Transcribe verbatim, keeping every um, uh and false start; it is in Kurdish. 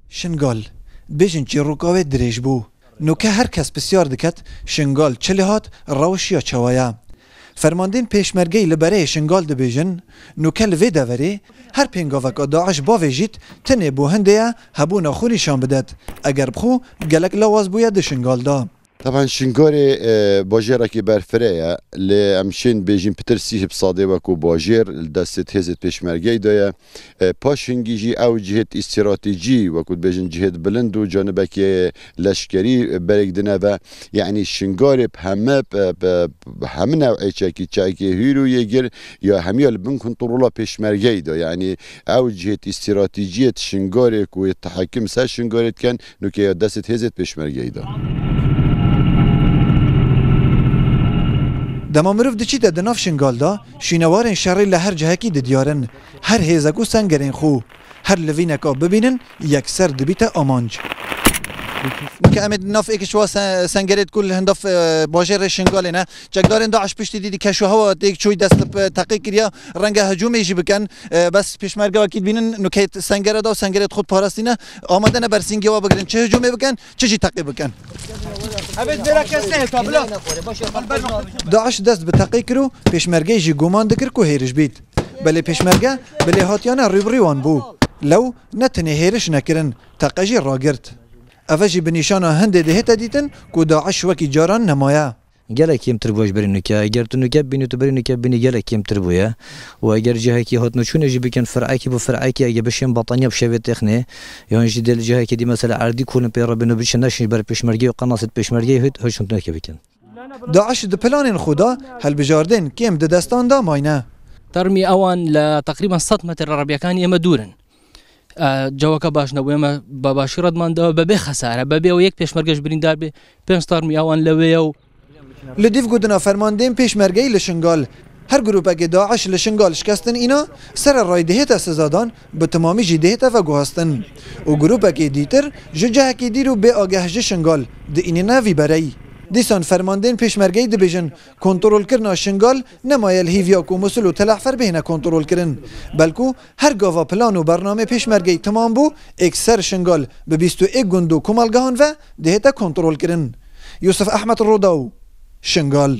Şingal, bêjin çîroka wê dirêj bû. Nûke her kes pisyar diket, Şingal çi lê hat, rewş ya çawa ye? Fermandên pêşmergeyî li bereyê Şingal dibêjin, nûke li vê deverê her pêngaveka DAIŞ bavêjît, tenê bo hindê ye hebûna xwe nîşan bidet. Eger bixwe gelek lawaz bûye di Şingal de. Teban Şingalê, e, bajêrekî berfireh ye. Lê em şên bêjin pitir sîh bi sedê wekû bajêr li destê hêzê pêşmergeyî de ye. E, paş hingî jî ew cihêt îstîratîcî, wekû dibêjin cihêt bilind û canibekê leşkerî, e, berêk dine ve. Yanî Şingalê bi heme, bi, bi, bi hemî new'ê çekî, çekê hîr û yêgir ya hemiya li bin kontrola pêşmergeyî de. Yanî ew cihêt îstîratîciyêt Şingalê ku yê tehekim ser Şingalê dikin, nûke ya destê hêzê pêşmergeyî de. Dema mirov diçîte di nav Şingal de, şînewarên şerî li her cihekî didiyar in. Her hêzek û sengerên xwe. Her livîneka bibînin, yekser dibîte amanc. Nûke em ê di nav êk ji wa se-, sengerêt ku li hindav, e, bajêrê Şingalê ne. Çekdarên DAIŞ piştî dî di keşûhewa têk çûyî dest bi teqî kiriya. Renge hicûmê jî bikin. E, bes pêşmergeyekî dibînin, nûke sengere da û sengerêt xwe diparastîne. Amade ne bersîngê wa bigirin. Çi hicûmê bikin, çi jî teqî bikin. Evet, bera kes nehêta, bila. DAIŞ dest bi teqî kir û pêşmergeyê jî guman dikir ku hêriş bît. Belê pêşmerge bi lêhatiyane rû bi rû wan bû. Lew ne tenê hêriş nekirin, teqe jî ragirt. Eve jî bi nîşana hindê dihête dîtin ku DAIŞ wekî caran nemaye. Gelek kêmtir bû ji berî nûke. Eger tu nûke bibînî, tu berî nûke bibînî gelek kêmtir bûye. Û eger cihekî hatine çûnê jî bikin, fir'ekî bo fir'ekî, eger bişên betaniya bi şevê têxinê, yan jî dê li cihekê dî mesela erdî kolin pê re bin û biçin neşin ji ber pêşmergeyê û qenasê pêşmergeyê hût hût çûntûnekê bikin. DAIŞ di planên xwe de hilbijardên kêm di destan de mayne. ترمي ئەوان لە تقریبا سەد مەتر لە ڕەبیەکانی ئێمە دوورن. ئە، جەوەکە باش نەبوو، ئێمە بە باشی ڕەتمان داوە بەبێ خەسارە، بەبێ ئەوە یەک پێشمەرگەش بریندار بێ، پێنج تەرمی ئەوان لەوێیە و لە دیف گوتنا فەرماندەیên pêşmergeyî li Şingal. Her grûpekê DAIŞ li Şingal şikestin îna, sererayî dihête sizadan, bi timamî jî dihête veguhastin. Û grûpekê dîtir ji cihekî dîr û bê ageh ji Şingal diînîne vî bereyî. Dîsan fermandeyên pêşmergeyî dibêjin, kontrolkirina Şingal nemaye li hîviya ku Musul û Telahfer bihêne kontrolkirin. Belku her gava plan û bernamê pêşmergeyî timam bû, êk ser Şingal bi bîst û êk gund û komelgehan ve dihête kontrolkirin. Yusuf Ehmed Rodaw, Şingal.